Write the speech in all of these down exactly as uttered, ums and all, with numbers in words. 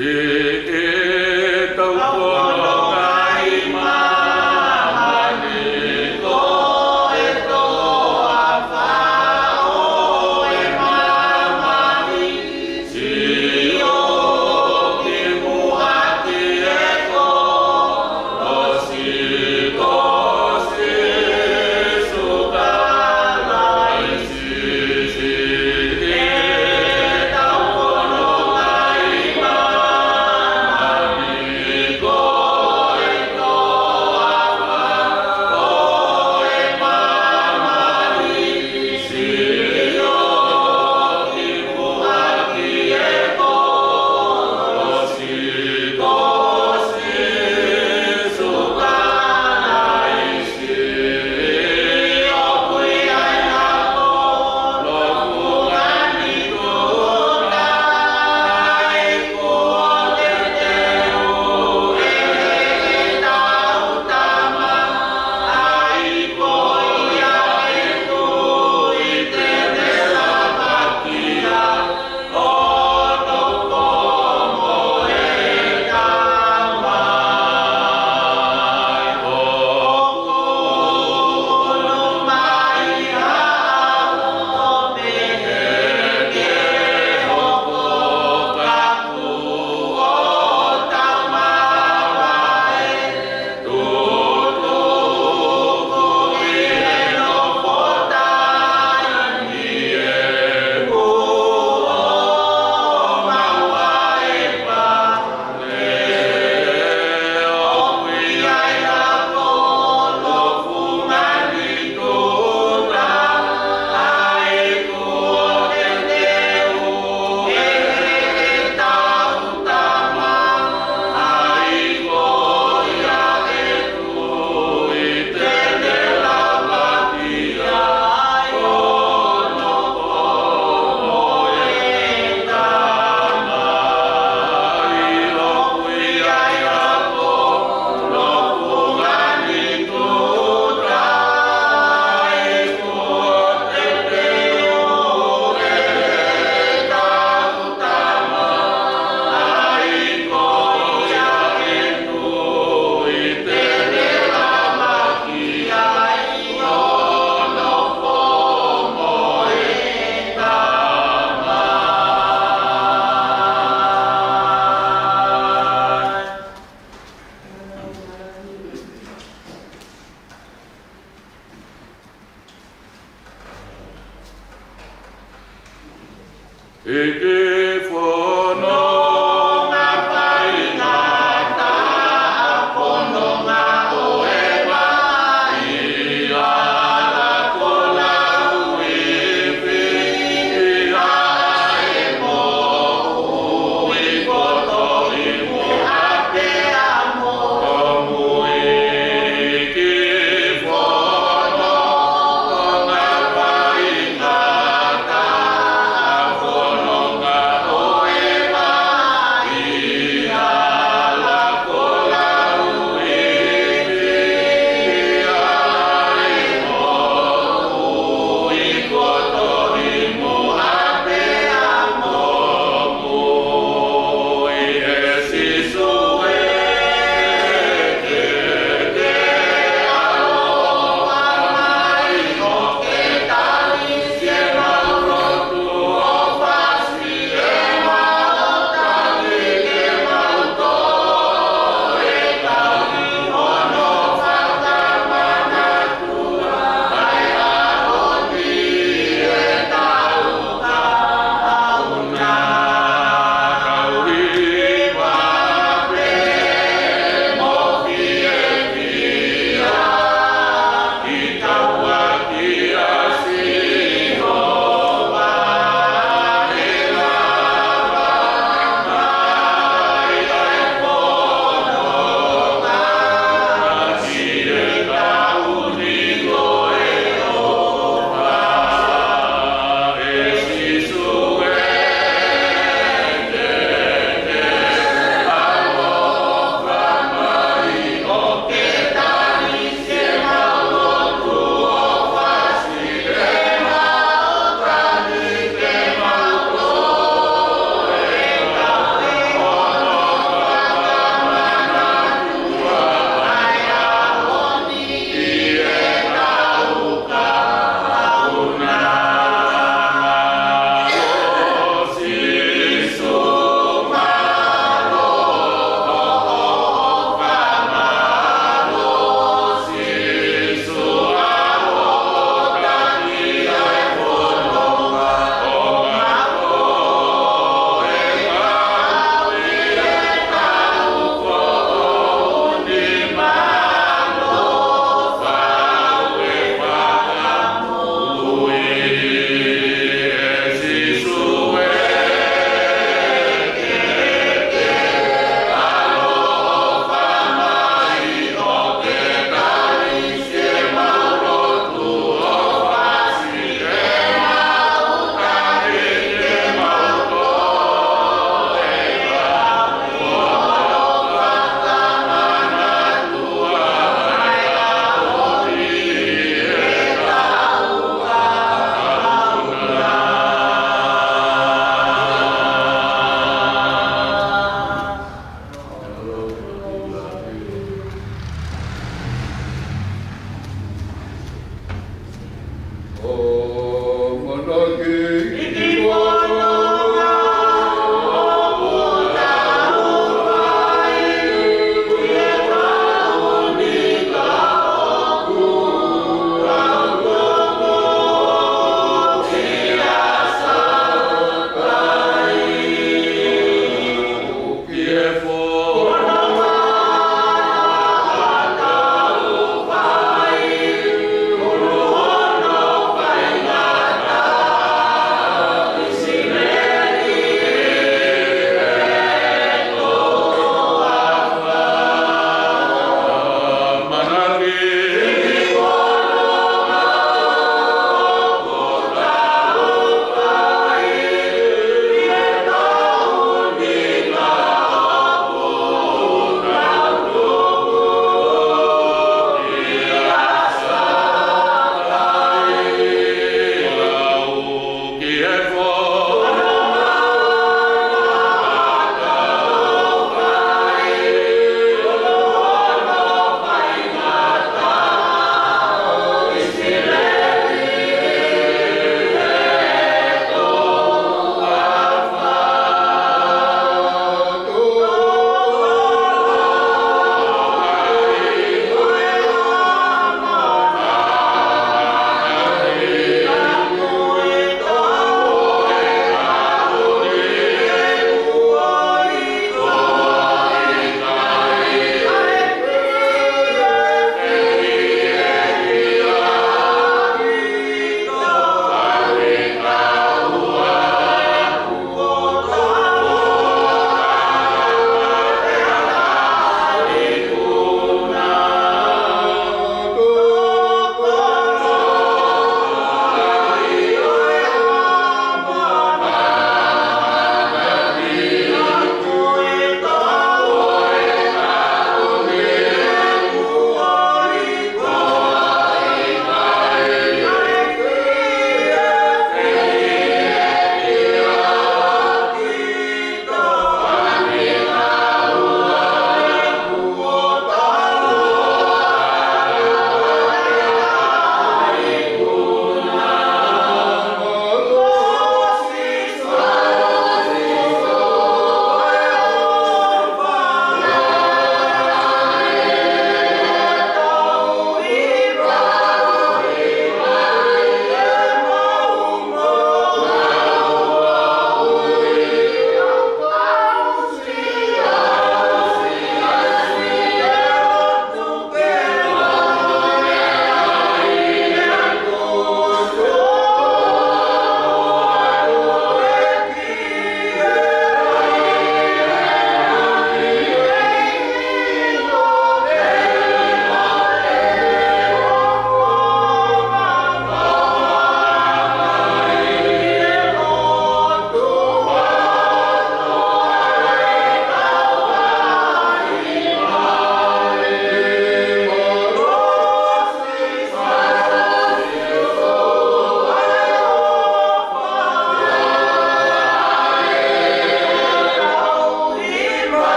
ʻi heʻetau fononga ʻi māmani, ko e toafa ʻo e māmani, sio ki muʻa ki he kolosi ko Sīsū Kalaisi. ʻI he fononga faingataʻa, fononga ʻo e maʻi ʻa e ala ko lau ifi, ʻi he moʻui kotoa ʻi muʻa pea mo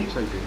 Sai pē.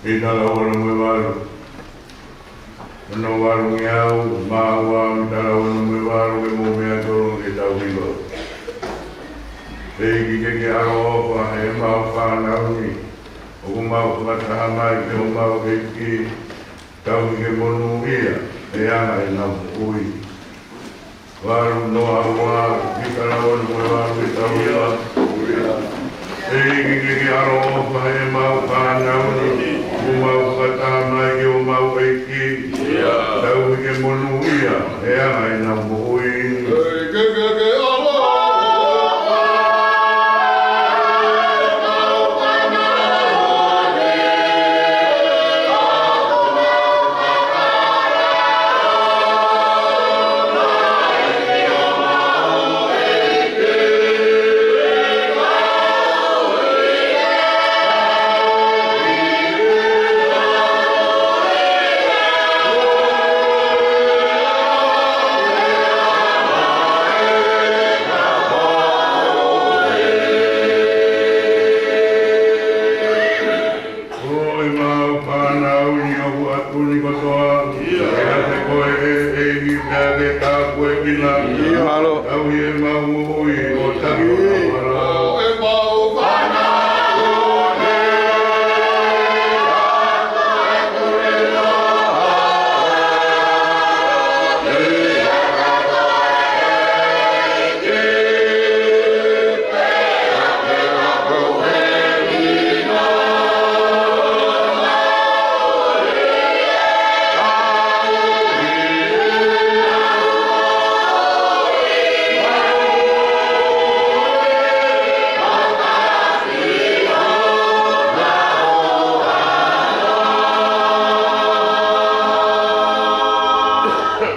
ʻI he tala ono mo e valu. Ono valu ngeau, mā ua, ʻi he tala ono mo e valu, ke mou meʻa tolo ke tau hiva. ʻEiki ke ke ʻaloʻofa he mau fānau ni, ʻoku mau fakataha mai ki homau ʻEiki, tauhi ke monūʻia, ʻe anga ʻenau moʻui. Valu noa ua, ʻi he tala ono mo e valu ke tau hiva. ʻEiki ke ke ʻaloʻofa he mau fānau ni, ʻoku mau fakataha mai ki homau ʻEiki, tauhi ke monūʻia, ʻe anga ʻenau moʻui. ʻEiki ke ke ʻaloʻofa. ʻOi mau fānau ni ʻoku ʻatu ni kotoa, ʻiate koe ʻe ʻEiki pea ke tāpuekina. Mālō. Tauhi ʻemau moʻui ʻo taki ʻo tau hala. ʻOi mau fānau ni.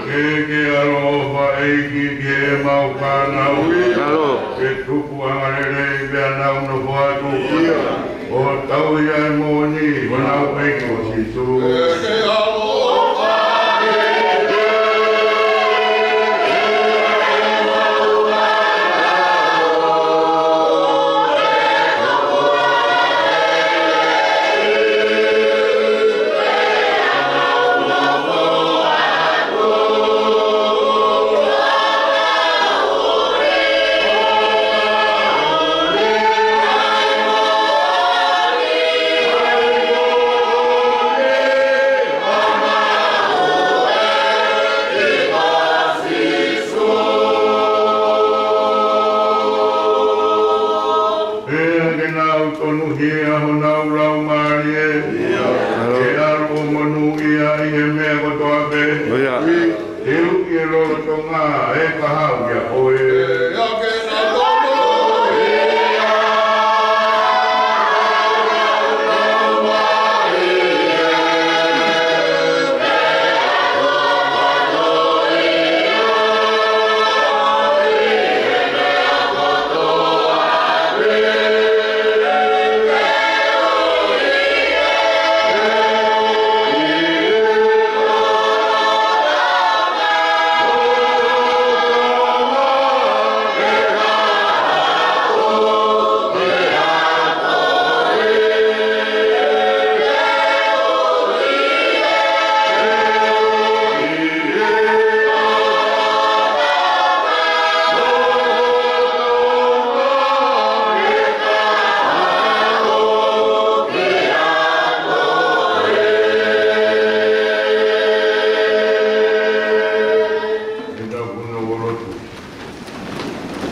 Ke ke ʻaloʻofa ʻEiki ki heʻemau fānau. Mālō. Ke tupu angalelei pea nau nofo atu. ʻIo. ʻO tauhi ʻa e moʻoni ʻo honau ʻEiki ko Sīsū. Ke ke ʻaloʻofa ʻEiki. Pea ke nau tonuhia honau laumālie, ke ʻalu ʻo monūʻia ʻi he meʻa kotoa pē. ʻIo. Ke uki e lolotonga ʻe kahaʻu kia koe.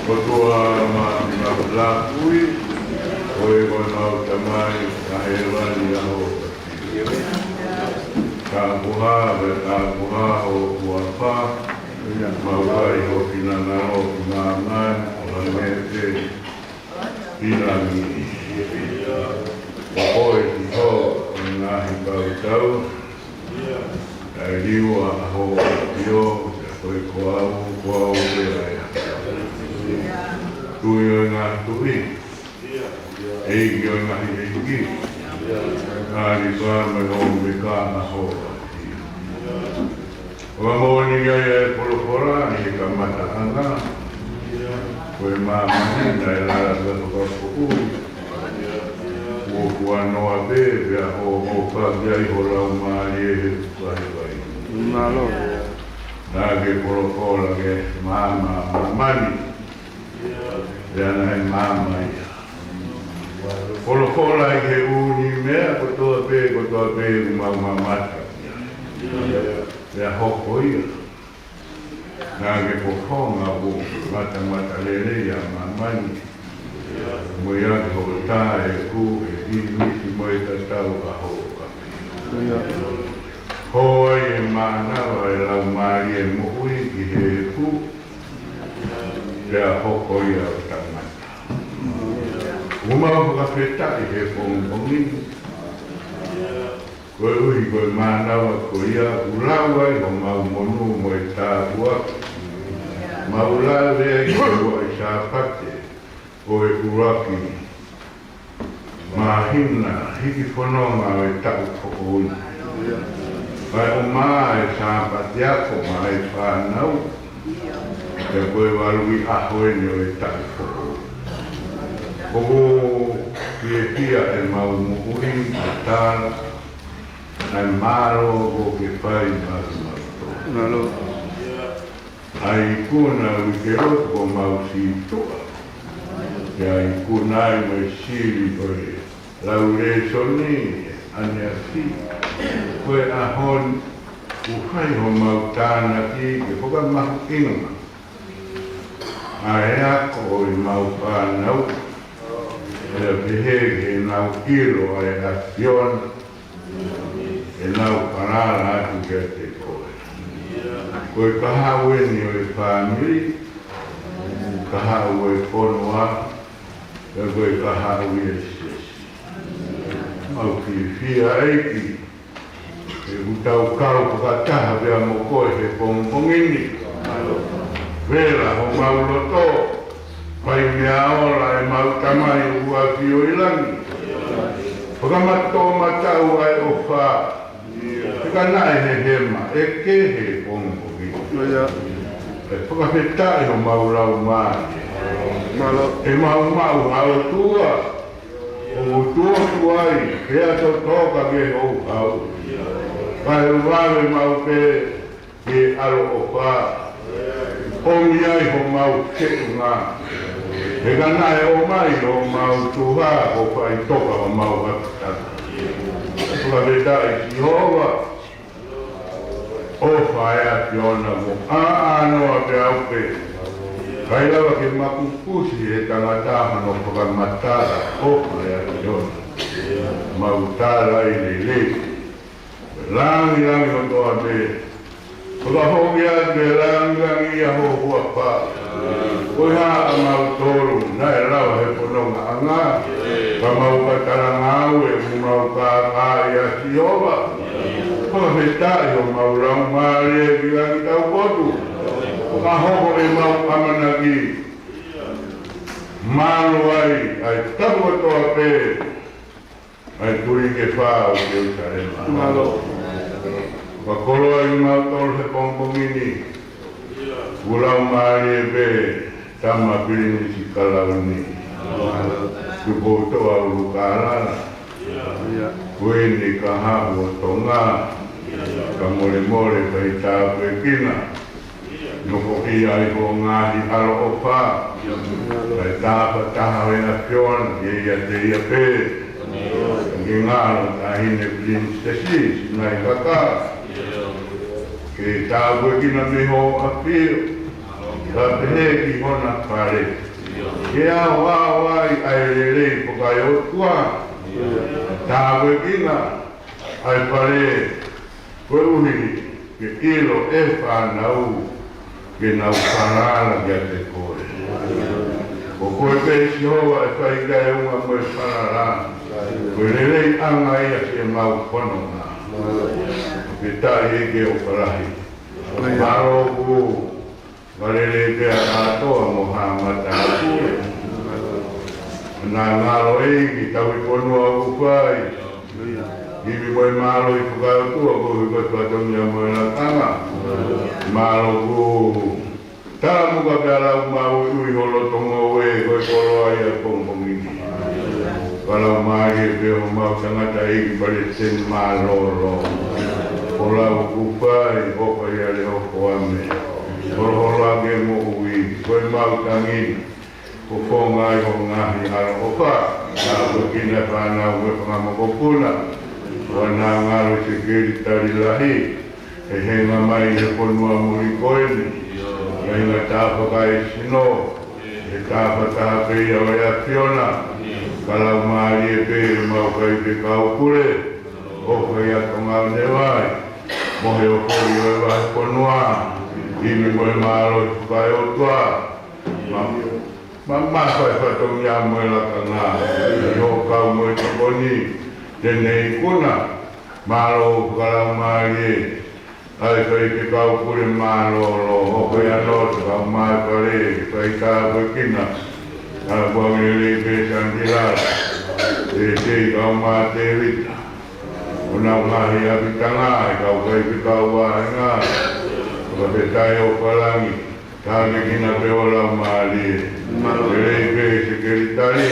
ʻOtua Māfimafi, ko e ko ʻemau Tamai ʻa Hēvani, ʻa hoʻo ʻafio. Tāpuhā, pea tāpuhā ho huafa, mau fai ho finangalo ʻi māmani, ʻo hangē pē ʻi langi. Ko koe Sihova ʻo e ngaahi kautau, ʻa e liua ʻa hoʻo ʻafio, pea ko e ko au, ko au pē ʻa e. Tuʻi ʻo e ngaahi tuʻi, ʻEiki ʻo e ngaahi ʻeiki, ʻAlifa mo e ʻOmeka ʻa hoʻo ʻafio. ʻOku moʻoni ʻa e folofola ʻi he kamataʻanga, ko e māmani naʻe lala ʻi he fakapoʻuli. ʻOku ʻanoa pē, pea ʻoku ʻofa ki ai ho laumālie he vaivai. Mālō. Naʻa ke folofola ke maama ʻa māmani, pea naʻe maama ia. Folofola ʻi he ʻū meʻa kotoa pē, kotoa pē ʻoku mau mamata. Pea hoko ia. Naʻa ke fofonga ʻo matamata lelei ʻa māmani. Mo ia ke hoko tā ʻeku ʻe ʻimisi mo e tatau ʻa ho ʻapi. Hō ai e mānava e laumālie moʻui ki he efu, pea hoko ia ʻo tangata. ʻOku mau fakafetaʻi he pongipongi ni. Koeʻuhi ko e mānava ko ia ʻoku lau ai homau monū mo e tāpuaki. Mau lave ai ki he ua ʻi Sāpate ʻo e ʻuluaki māhina hiki fononga ʻo e taʻu foʻou ni. Kae ʻumaʻā e Sāpate ako maʻa e fānau, pea ko e valu ʻaho eni ʻo e taʻu foʻou. ʻOku fiefia ʻemau moʻui ʻi he tala ʻa e mālō ʻoku ke fai maʻa kimautolu. Mālō. ʻA e ikuna uike lotu ʻoku mau sītuʻa, pea ikuna ai mo e sili ʻo e lau lēsoni ʻaneafi. Ko e ʻaho ni ʻoku fai homau tānaki ke fakamahuʻinga ʻa e ako ʻo ʻemau fānau, pea pehē ke nau ʻilo ʻa e ʻAfiona, ke nau falala atu kiate koe. Ko e kahaʻu eni ʻo e fāmili, kahaʻu ʻo e fonua, pea ko e kahaʻu ia ʻo e siasi. Mau fiefia ʻEiki, he ʻoku tau kau fakataha pea mo koe he pongipongi ni. Vela homau loto, fai meʻa ola ʻemau Tamai ʻoku ʻafio ʻi langi. Fakamatoʻomataʻu ʻa e ʻofa, he ka naʻe hehema ʻe kehe pongipongi ni. ʻE fakafetaʻi homau laumālie. Mālō. ʻE mau maʻu ha ʻOtua ʻoku tuʻutuʻuni ai, pea totoka ke houhau. Kae vave maʻu pē ke ʻaloʻofa, ʻomi ai homau feʻunga. He ka naʻe ʻomai homau tuha, ko e faʻitoka homau ʻapitaki. Fakafetaʻi Sihova, ʻofa ʻa e ʻAfiona mo ʻanoa pē ʻaupito. ʻIkai lava ke makupusi ʻe he tangata hono fakamatala ʻofa ʻa e ʻAfiona. Mau tala ʻi he lelei. Langilangi kotoa pē. Fakafoki atu e langilangi ʻi ho huafa. Ko e hā ʻamautolu naʻe lava he ponongaʻanga, ka mau ka talangāue, ʻoku mau kākaaʻi ʻa Sihova. Fakafetaʻi homau laumālie ki langi taupotu. Fakahoko ʻemau ʻamanaki. Malu ai ʻa e tapu kotoa pē ʻa e tuli ke fā ʻo Selusalema. Mālō. Fakakoloa ʻi mautolu he pongipongi ni. Kuo laumālie pē Tama Pilinisi Kalauni. Tupoutoʻa ʻUlukālala. Kuini Kahaʻu ʻo Tonga. Fakamolemole, fai tāpuekina. Nofoʻia ʻi ho ngaahi ʻaloʻofa. Kae tāfataha ʻa e ʻAfiona, ʻiate ia pē. Ke ngalo Taʻahine Pilinisesi Sinaivalu. Ke tāpuekina mei ho ʻafio. Kae pehē ki hona fale. Ke aoao ai ʻa e lelei faka-ʻOtua. Tāpuekina ʻa e fale. Koeʻuhi ke ʻilo ʻe he fānau ke nau falala kiate koe. Ko koe pē Sihova ʻe fai ki ai e unga mo e falala. Ko e leleiʻanga ia siʻemau fononga. Fakafetaʻi ʻEiki ʻofa lahi. Mālō ʻoku Valele pea kātoa mo ha mata aku. Naʻa ngalo ʻEiki tauhi fonua ʻoku fai. Ivi mo e mālohi faka-ʻOtua ko e fatongia mo e lakanga. Mālō ʻoku talamuka pea lau maʻu ʻi ho loto ngoue ko e koloa ia pongipongi ni. Fakalaumālie pē homau tangataʻeiki Palesiteni Mālōlō. Ko Lau Kufai, ʻofa ʻi Aleofo Ame. Holoholo ake moʻui, ko e mau tangi, ko e founga ʻi ho ngaahi ʻaloʻofa. Tāpuekina e fānau mo e fanga mokopuna. Ko e ngalo sekelitali lahi, ʻe henga mai he fonua muli ko eni. Kae ʻikai ngata ʻi he fakaesino, ʻe tafa taha pē ia ʻo e ʻAfiona. Fakalaumālie pē ʻemau faifekau pule, ʻofa ʻia Tonga ʻo Navai, mo e hoko ʻo e vahefonua, ivi mo e mālohi fakaeʻotua. Ma, ma, ma fai fatongia mo e lakanga, ʻi hoʻo kau mo e tokoni, te ne ikuna. Mālō fakalaumālie ʻa e faifekau pule mālōlō, ʻofa ʻia Nosi, kau mai pale, fai tāpuekina. Tāpuaki lelei pē Sangila, ʻe Tei kau mai Tēvita. Honau ngaahi ʻapitanga, ʻa e kau faifekau vāhenga, fakafetaʻi ʻo Falangi. Tāpuekina pē ʻo Laumālie. Mālō. Lelei pē sekelitali,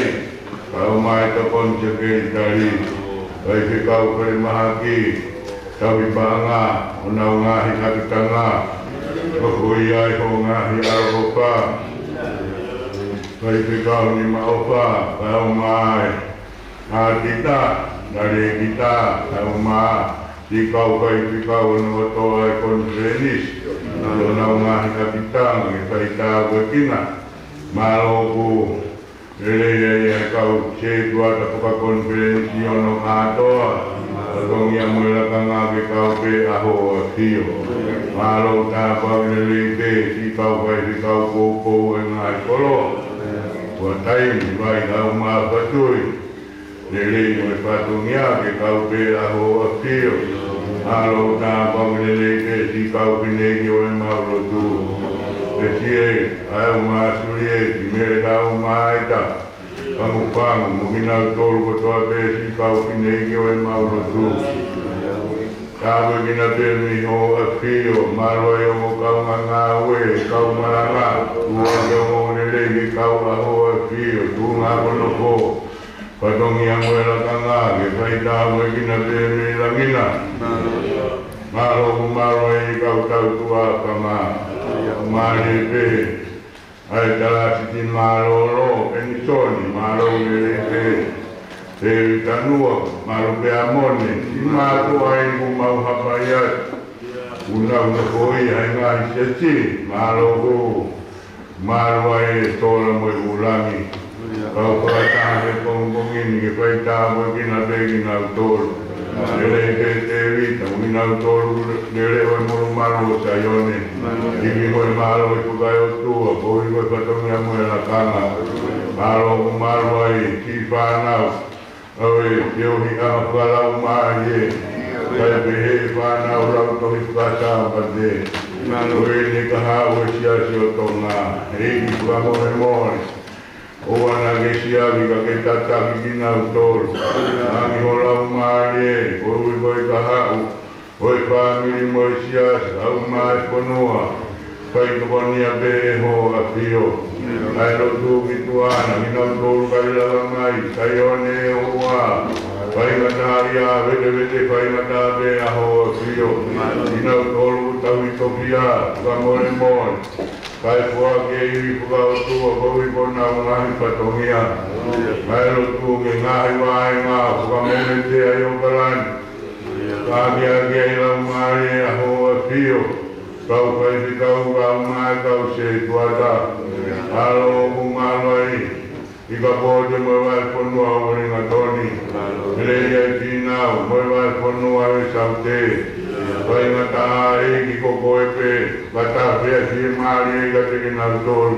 kau mai tokoni sekelitali, faifekau falemahaki, tauhi paʻanga, honau ngaahi ʻapitanga, ʻoku ʻi ai ho ngaahi ʻaloʻofa. Faifekau Nimaʻofa, kau mai ʻAtita, Nalekita, kau mai siʻi kau faifekau hono kotoa e konifelenisi, honau ngaahi ʻapitanga, ke fai tāpuekina. Mālō ʻoku lelei ai ʻa e kau sētuata fakakonifelenisi ʻo hono kātoa, fatongia mo e lakanga ke kau pē ʻaho ʻo e ʻAfio. Mālō tāpuaki lelei pē siʻi kau faifekau poupou ʻo e ngaahi kolo. Ko e taimi vai kau mai fatui. Lelei mo e fatongia ke kau pē ʻaho ʻo e ʻAfio. Mālō tāpuaki lelei pē siʻi kau fineʻeiki ʻo ʻemau lotu. Pea siʻi ʻa e ʻuma Sulieti, Mele kau mai ta, Pangupangu, mo kinautolu kotoa pē siʻi kau fineʻeiki ʻo ʻemau lotu. Tāpuekina pē mei hoʻo ʻAfio, mālō ai ʻo mo kau ngāue, kau malanga, tuku ke ongoongolelei ke kau ʻaho ʻo e ʻAfio, tuʻunga ko hono fo. Fatongia mo e lakanga, ke fai tāpuekina pē mei langi na. Mālō ʻoku mālō ai kau tautuʻa fanga. Mālie pē ʻa e talāsiti mālōlō, Penisoni, mālō lelei pē. Tēvita Nua, mālō pē ʻa Mone, siʻi mātuʻa ʻoku mau hapai atu. ʻOku nau nofo ʻi he ngaahi siasi, mālō ʻoku mālō ai e sola mo e ʻū langi. Kau fakataha he pongipongi ni ke fai tāpuekina pē kinautolu. Lelei pē Tēvita, mo kinautolu lele ʻo e molumalu ʻo Saione. Ivi mo e mālohi fakaeʻotua, koeʻuhi ko e fatongia mo e lakanga. Mālō ʻoku mālō ai siʻi fānau ʻa e feohiʻanga fakalaumālie, kae pehē fānau lautohi fakasāpate. Ko eni ka haʻu e Siasi ʻo Tonga, ʻEiki fakamolemole. ʻOua naʻa ke siavi ka ke tataki kinautolu. Tangi ho Laumālie, koeʻuhi ko e kahaʻu ʻo e fāmili mo e siasi, ʻa e ʻuma e fonua. Fai tokonia pē ʻe hoʻo ʻAfio ʻa e lotu ki tuʻa na, kinautolu ka ʻi lava mai, Saione ʻoua. Faingataʻaʻia, vetevete faingataʻa pē ʻa hoʻo ʻAfio. Kinautolu tauhi tofiʻa, fakamolemole. Kae foaki e ivi fakaʻotua koeʻuhi ko honau ngaahi fatongia. Kae lotu ki he ngaahi vahenga ʻo fakamoʻoni ʻi ʻAokalani. Kae ʻakiʻaki ai Laumālie ʻa hoʻo ʻAfio, kau faifekau, kau mai kau sētuata. Mālō ʻoku mālō ai ʻi Kapote mo e vahefonua ʻo Uelingatoni. Lelei ai Fīnau mo e vahefonua ʻo e Saute. Faingataʻa ʻEiki ko koe pē, fakataha pē ʻa e fiemālie kiate kinautolu.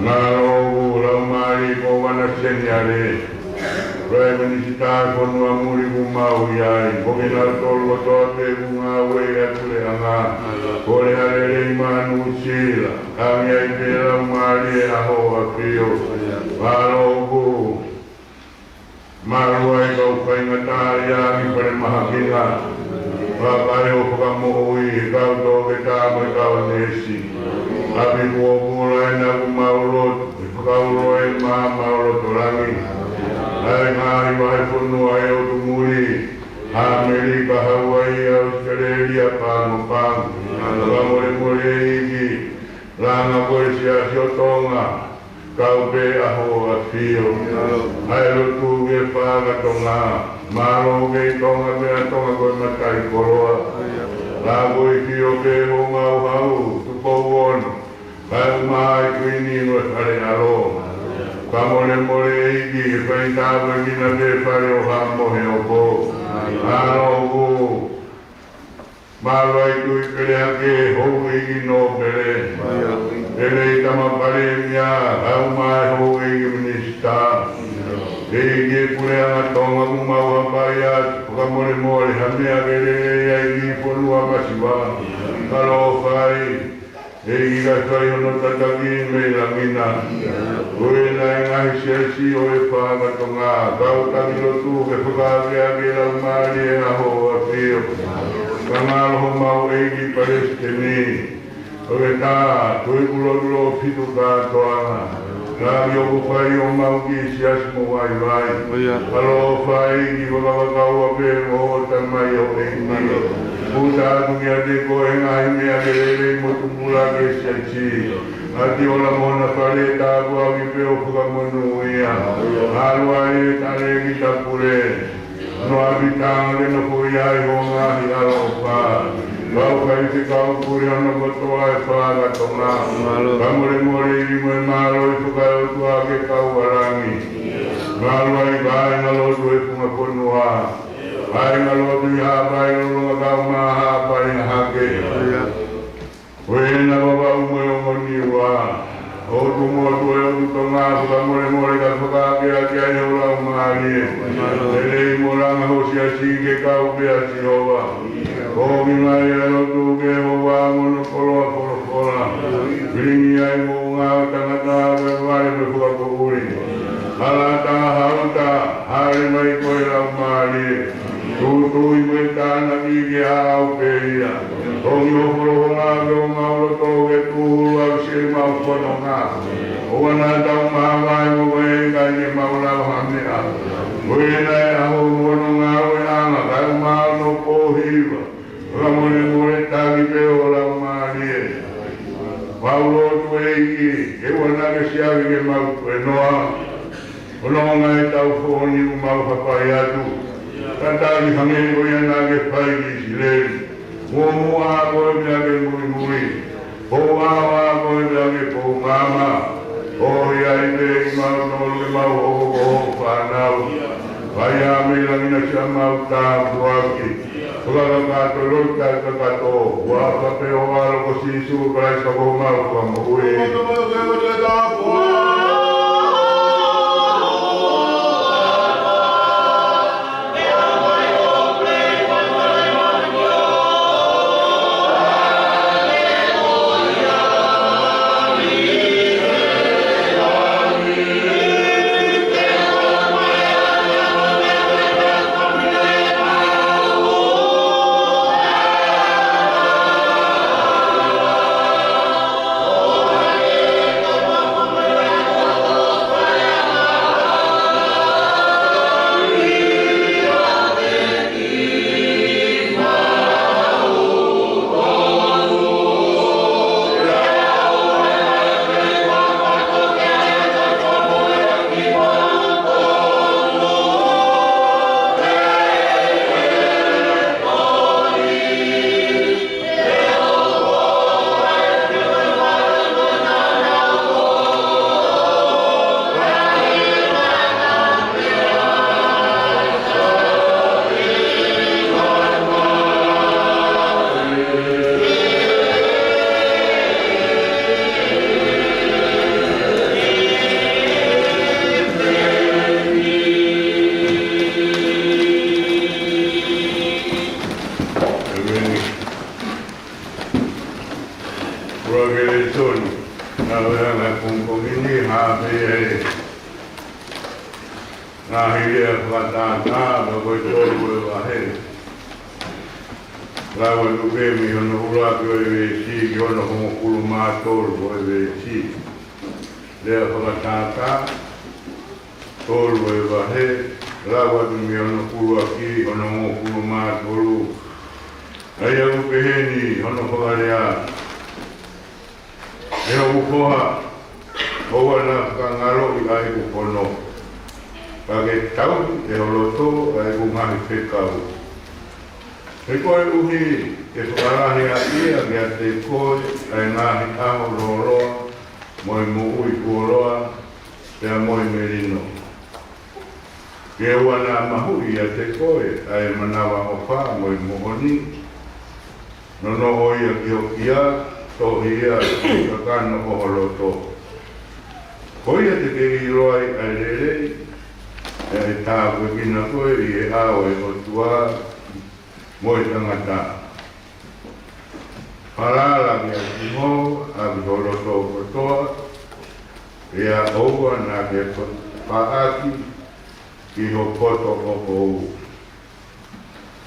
Mālō ʻoku Laumālie ko Vana Seniale, Praime Minisitā ʻo e fonua muli ʻoku mau ʻi ai, mo kinautolu kotoa pē ʻoku ngāue ʻi ha puleʻanga, kole ha lelei maʻa Nuʻusila. Tangi ai pē Laumālie ʻa hoʻo ʻAfio. Mālō ʻoku mālō ai kau faingataʻaʻia ʻi falemahaki na. Vakai ʻo fakamoʻui e kau toketā mo e kau neesi. ʻApi kuo pule ʻa e ngaahi mau lotu, ʻe fakaulo e maama ʻo loto langi. ʻA e ngaahi Tonga, kau pē ʻa Hoʻo ʻAfio. ʻA e lotu ki he Fanga Tonga, mālō kei Tonga pē ʻa Tonga ko e mataʻikoloa. Ka ko e fio pē Hoʻo ngaahi hau, Tupou Ono, kae ʻumaʻā e Kuini mo e Fale ʻAlo. Fakamolemole ʻEiki, ke fai tāpuekina pē Fale ʻo Haʻa Moheofo. Mālō ʻoku mālō ai Tuʻi Pele Hake, Houʻeiki Nōpele. Lelei Tama Palēmia, kae ʻumaʻā e Houʻeiki Minisitā. ʻEiki, e Puleʻanga Tonga ʻoku mau hapai atu, fakamolemole ha meʻa ke lelei ai ki he fonua masiva. Ka ʻoku fai, ʻEiki, kae fai hono tataki mei langi na. Ko ena e ngaahi siasi ʻo e Fanga Tonga, kau taki lotu ke fakaakeake e Laumālie ʻa Hoʻo ʻAfio. Ka ngalo homau ʻEiki Palesiteni, ʻo e Tā Tuʻi Pulotu Loʻofitu Kātoanga. Ka ʻoku fai ʻo mau ki siasi mo vaivai. ʻIo. Ka ʻoku fai ki vakavakau ʻa pē mo e tamaioʻeiki. Puta atu kiate koe e ngaahi meʻa ke lelei mo tupulaki e siasi. ʻAti ʻola mo hona fale, tāpuaki pē ʻo fakamonūʻia. ʻAlu ai e Talēkita Pule. Hono ʻapitanga ke nofoʻia ai ho ngaahi ʻaloʻofa. Kau faifekau pule hono kotoa e Fanga Tonga. Fakamolemole ʻEiki mo e mālohi fakaeʻotua ke kau ʻa langi. Mālō ai kāinga lotu e funga fonua. Kāinga lotu ʻi Haʻapai Lolotonga kae ʻumaʻā Haʻapai Hahake. Ko ena Vavaʻu mo e Ongo Niua. ʻOtu motu ʻo e ʻOtu Tonga, fakamolemole kae fakaakeake ai ho Laumālie. Lelei mo langa ho siasi ke kau pē ʻa Sihova. Ko e ʻuhinga ia e lotu ki he houa mo hono koloa folofola. Vilingi ai moʻunga ʻo e tangata, kae vale mo e fakapoʻuli. Hala taha uta, hāʻele mai ko e Laumālie. Tūtūʻi mo e tānaki ke ʻaʻau pē ia. Tongi ho folofola ki homau loto ke tūhulu ʻaki siʻemau fononga. ʻOua naʻa tau māvae mo koe, ʻikai ke mau lava ha meʻa. Ko ena e ʻaho mo hono ngāueʻanga, kae ʻumaʻā hono pōhiva. Fakamolemole taki pē ho Laumālie. Mau lotu ʻEiki, ke ʻoua naʻa ke siʻaki ke mau tuēnoa. Hono ngaahi tau foʻoni ʻoku mau hapai atu. Tataki hangē ko ia naʻa ke fai ki ʻIsileli. Muʻomuʻa koe pea ke muimui. Pouʻaoa koe pea ke pou maama. ʻOhake ai pē kimautolu ke mau hoko ko hoʻo fānau. Fai ā mei langi na siʻemau tāpuaki. Fakakakato loto taʻekakato, huafa pē ho ʻAlo ko Sīsū Kalaisi ko homau Fakamoʻui. Ua ke le tonu, na wea na kongkongini ha pe e. Na hili e fakatātā, ka ko e tolu e vahe. Lau atu pē mei hono ʻuluaki ʻo e veesi, ki hono hongofulu mā tolu ʻo e veesi. Lea fakatātā, tolu e vahe, lau atu mei hono ʻuluaki, hono hongofulu mā tolu. ʻA ia ʻoku pehē ni hono fakalea. ʻE hoku foha, ʻOua naʻa fakangaloʻi ʻa ʻeku fono, ka ke tauhi ʻe ho loto ʻa ʻeku ngaahi fekau. He koeʻuhi ke fakalahi ʻaki ia kiate koe ʻa e ngaahi ʻaho lōloa, mo e moʻui fuoloa, pea mo e melino. Ke ʻoua naʻa mahuʻi ʻiate koe ʻa e manavaʻofa mo e moʻoni, nonoʻo ia ki ho kia, tohi ia ki he kakano ʻo ho loto. Ko ia te ke ʻiloa ai ʻa e lelei, pea ʻe tāpuekina koe ʻi he ʻao ʻo e ʻOtua mo e tangata. Falala kia Sihova ʻaki ho loto kotoa, pea ʻoua naʻa ke fa-, faʻaki ki ho poto ʻoʻou.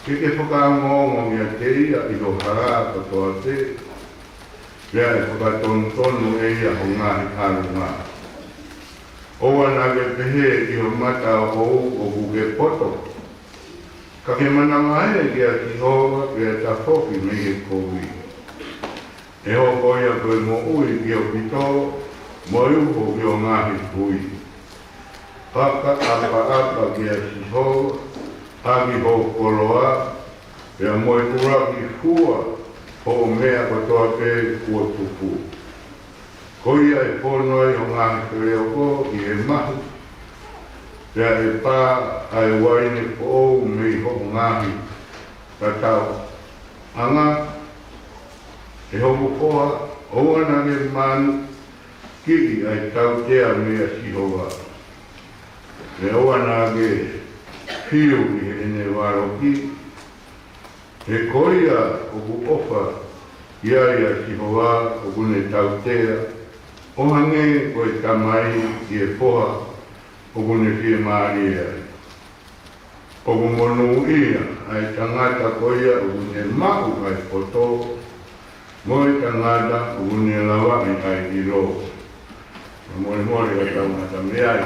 Ke ke fakaongoongo kiate ia ʻi ho hala kotoa pē, pea ʻe fakatonutonu ʻe ia ho ngaahi ʻalunga. ʻOua naʻa ke pehē ʻi ho mata ʻoʻou ʻoku ke poto, ka ke manavahē kia Sihova pea tafoki mei he kovi. ʻE hoko ia ko e moʻui ki ho pito, mo e uho ki ho ngaahi hui. Fakaʻapaʻapa kia Sihova ʻaki hoʻo koloa, pea mo e ʻuluaki fua hoʻo meʻa kotoa pē kuo tupu. Ko ia ʻe fono ai ho ngaahi feleoko ʻi he mahu, pea ʻe pā ʻa e uaine foʻou mei hoʻo ngaahi tataʻoʻanga. ʻE hoku foha, ʻoua naʻa ke manukiʻi ʻa e tautea meia Sihova, pea ʻoua naʻa ke fiu ki heʻene valoki. He ko ia ʻoku ʻofa ki ai ʻa Sihova ʻoku ne tautea, ʻo hangē ko e tamai ki he foha ʻoku ne fiemālie ai. ʻOku monūʻia ʻa e tangata ko ia ʻoku ne maʻu ʻa e poto, mo e tangata ʻoku ne lavaʻi ʻa e ʻilo. Mo e mole ka tau ngata mei ai.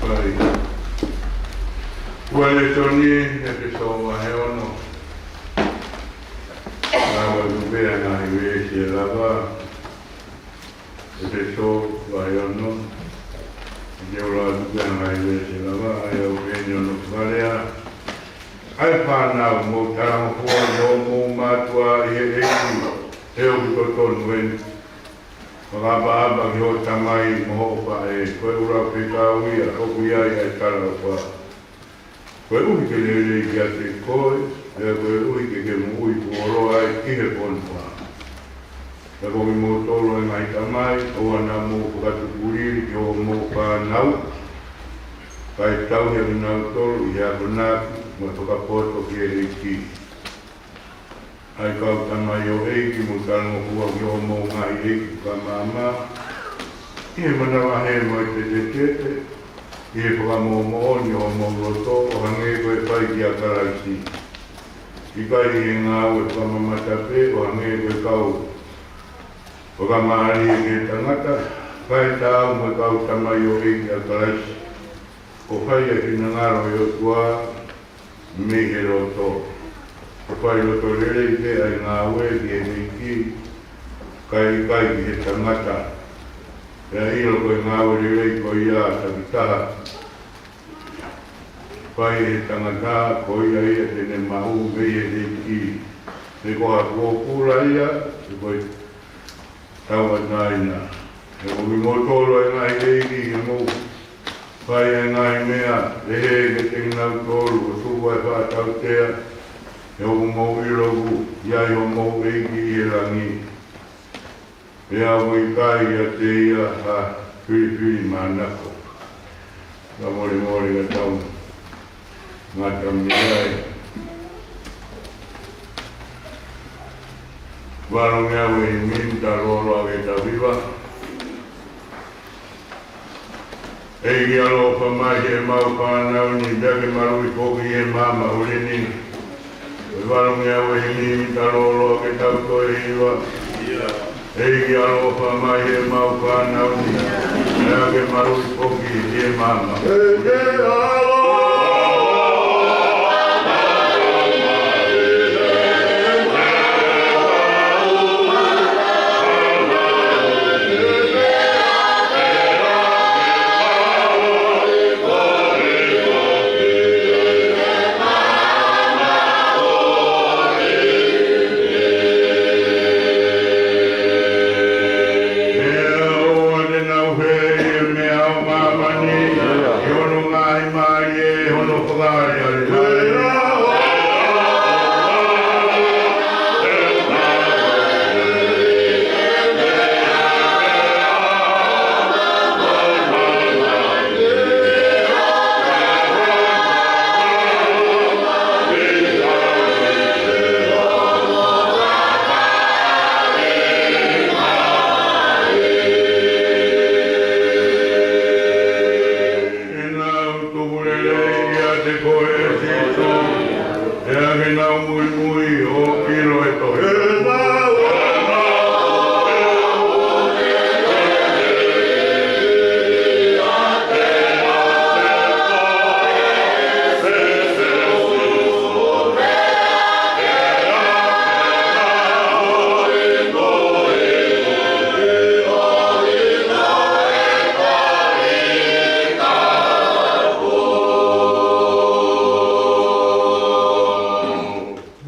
Ua lēsoni, ʻEfesō vahe ono. Lau atu pē ʻa e ngaahi veesi ʻe lava. ʻEfesō vahe ono. Te u lau atu pē ʻa e ngaahi veesi ʻe lava, ʻa ia ʻoku peheni hono fakalea: ʻA e fānau, mou talangofua ki hoʻomou mātuʻa ʻi he ʻEiki, he ʻoku totonu eni. Fakaʻapaʻapa ki hoʻo tamai mo hoʻo faʻē, ko e ʻulau fekau ia ʻoku ʻi ai ʻa e talaʻofa. Koeʻuhi ke lelei kiate koe, pea koeʻuhi ke ke moʻui fuoloa ai ʻi he fonua. Pea ko kimoutolu ʻa e ngaahi tamai, ʻoua naʻa mou fakatukulili ki hoʻomou fānau, kae tauhi ʻa kinautolu ʻi he akonaki mo e fakapoto ki he ʻEiki. ʻA e kau tamaioʻeiki, mou talangofua ki hoʻomou ngaahi ʻeiki fakamaama, ʻi he manavahē mo e tetetete, ʻi he fakamoʻomoʻoni ʻo homou loto, ʻo hangē ko e fai kia Kalaisi. ʻIkai ʻi he ngāue fakamamata pē, ʻo hangē ko e kau fakamālie ki he tangata, kae taau mo e kau tamaioʻeiki ʻa Kalaisi, ʻo fai ʻa e finangalo ʻo e ʻOtua mei he loto. ʻO fai loto lelei pē ʻa e ngāue ki he ʻEiki, kae ʻikai ki he tangata. Pea ʻilo ko e ngāue lelei ko ia takitaha fai ʻe he tangata, ko ia ia te ne maʻu mei he ʻEiki. Pe ko ha pōpula ia, pe ko e tauʻatāina. He ko kimoutolu ʻa e ngaahi ʻeiki, ke mou fai ʻa e ngaahi meʻa pehē kiate kinautolu, ʻo tuku ʻa e faʻa tautea ʻi hoʻomou ʻilo ʻoku ʻi ai hoʻomou ʻEiki ʻi he langi. Pea ʻoku ʻikai ʻiate ia ha filifilimānako. Ka molemole ka tau ngata mei ai. Valu ngeau ʻe himi, ta lōloa ke tau hiva. ʻEiki ʻaloʻofa mai ki heʻemau fānau ni, pea ke maluʻi foki ʻi he maama ʻuli ni. Ko e valu ngeau ʻe himi, ta lōloa ke tau toe hiva. ʻEiki ʻaloʻofa mai ki heʻemau fānau ni, pea ke maluʻi foki ʻi he maama. Pea ʻoua te nau fai ʻi he meʻa ʻo māmani, ʻi hono ngaahi mālie, hono fakaʻaliʻali. Ke nau tukulelei ʻiate koe, ʻe Sīsū, pea ke nau muimui ʻo ʻilo e tohi.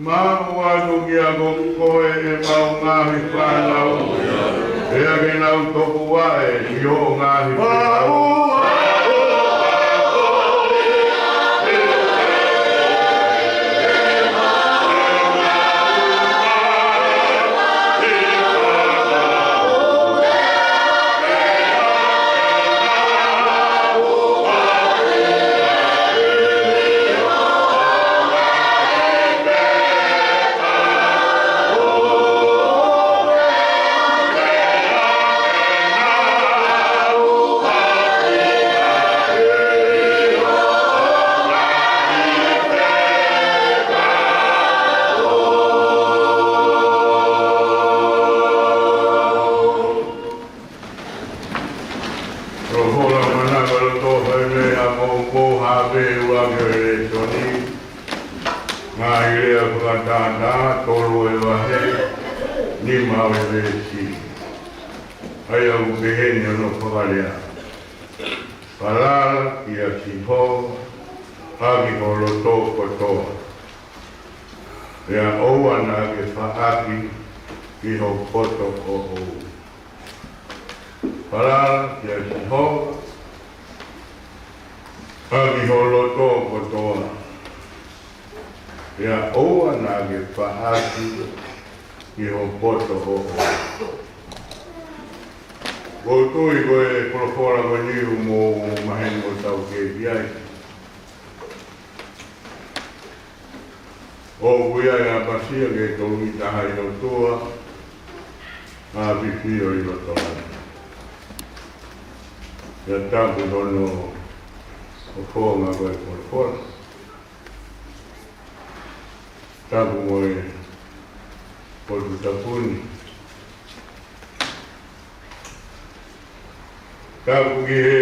Maʻu atu kiate koe ʻemau ngaahi fānau, pea ke nau topuvaʻe ʻi hoʻo ngaahi fekau. Veesi. ʻA ia ʻoku peheni hono fakalea: Falala kia Sihova ʻaki ho loto kotoa, pea ʻoua naʻa ke faʻaki ki ho poto ʻoʻou. Falala kia Sihova ʻaki ho loto kotoa, pea ʻoua naʻa ke faʻaki ki ho poto ʻoʻou. ʻOku ou tui ko e folofola ko eni ʻoku mou maheni ʻoku tau kei ʻi ai. ʻOku ʻi ai ʻa e ʻapasia ke tolongi taha ʻi loto, ʻa e ʻafio ʻi loto langi. Pea tapu hono ʻofonga ko e folofola. Tapu mo e potu tapu ni. Tapu ki he